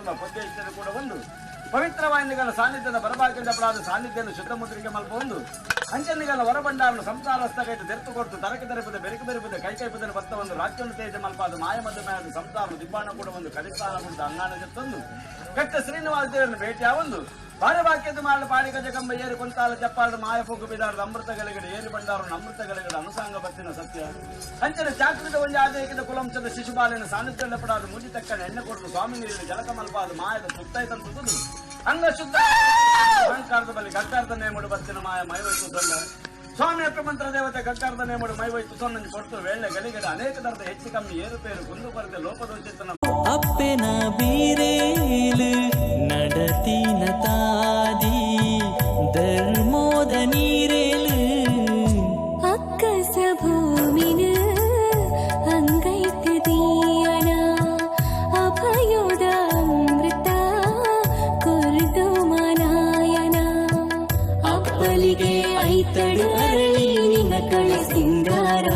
ಪೊರ್ತುಲ ಪೊದ್ದೇಶ್ವರ ಕೂಡ ಒಂದು ಪವಿತ್ರವಾಯಿನಿಗಳ ಸಾನ್ನಿಧ್ಯದ ಬರಬಾಕಿಂದ ಪಡಾದ ಸಾನ್ನಿಧ್ಯನ ಶುದ್ಧ ಮುದ್ರಿಕೆ ಮಲ್ಪೊಂದು ಅಂಚನಿಗಳ ಹೊರಬಂಡಾರನ್ನು ಸಂಸಾರಸ್ಥಗೈತು ತೆರೆತು ಕೊಡ್ತು ತರಕೆ ತೆರಪದ ಬೆರಕು ಬೆರಪದ ಕೈ ಕೈಪದನ ಬತ್ತ ಒಂದು ರಾಜ್ಯವನ್ನು ತೇಜ ಮಲ್ಪಾದ ಮಾಯ ಮಧುಮಯದ ಸಂಸಾರ ದಿಬ್ಬಾಣ ಕೂಡ ಒಂದು ಕಲಿಸಾಲ ಉಂಟು ಅಂಗಾಣ ಜತ್ತೊಂದು ಕಟ್ಟ ಶ್ರೀನಿವಾಸ ದೇವರನ್ನು ಭೇಟಿಯಾವೊಂದು ಬಾರವಾಕ್ಯದ ಮಾಡ ಪಾಡಿ ಗಜಕಂಬ ಏರು ಕೊಂತಾಲ ಚಪ್ಪಾಳ ಮಾಯ ಪೊಗ್ಗು ಬಿದಾರದ ಅಮೃತಗಳಿಗಡೆ ಏರು ಬಂಡಾರನ್ನು ಅಮೃತಗಳಿಗಡೆ ಅನುಸಾಂಗ ಬತ್ತಿನ ಸತ್ಯ. ಅಂಚನೆ ಚಾಕ್ರದ ಒಂದು ಆದೇಕದ ಕುಲಂಶದ ಶಿಶುಬಾಲಿನ ಸಾನ್ನಿಧ್ಯ ಪಡಾದ ಮುಜಿ ತಕ್ಕನ ಎಣ್ಣೆ ಕೊಟ್ಟು ಸ್ವಾಮಿ ನೀರಿನ ಜಲಕಮಲ್ಪಾದ ಮಾಯದ ಸುತ್ತೈತಂತುದು ಅಂಗ ಶುದ್ಧ ಅಹಂಕಾರದ ಬಲಿ ಗಗ್ಗಾರದ ನೇಮಡು ಬತ್ತಿನ ಮಾಯ ಮೈವೈತು ಸೊಲ್ಲ ಸ್ವಾಮಿ ಅಪ್ಪಮಂತ್ರ ದೇವತೆ ಗಗ್ಗಾರದ ನೇಮಡು ಮೈವೈತು ಸೊನ್ನ ಕೊಟ್ಟು ವೇಳೆ ಗಲಿಗಡೆ ಅನೇಕ ದರದ ಹೆಚ್ಚು ಕಮ್ಮಿ ಏರುಪೇರು ಕುಂದು ಕೊರತೆ ಲೋಪದೋಷಿತನ ಅಪ್ಪೆನ ಬೀರೇಲು ನಡತಿನ ತಾದಿ ಧರ್ಮೋದ ನೀರೇಲು. ಅಕ್ಕಸ ಭೂಮಿನ ಅಂಗೈತ ದೀಯನ ಅಭಯೋದ ಅಮೃತ ಕೊರ್ದು ಮನಾಯನ. ಅಪ್ಪಲಿಗೆ ಐತಡು ಅರಳಿ ನಿನ ಕಳೆ ಸಿಂಗಾರ.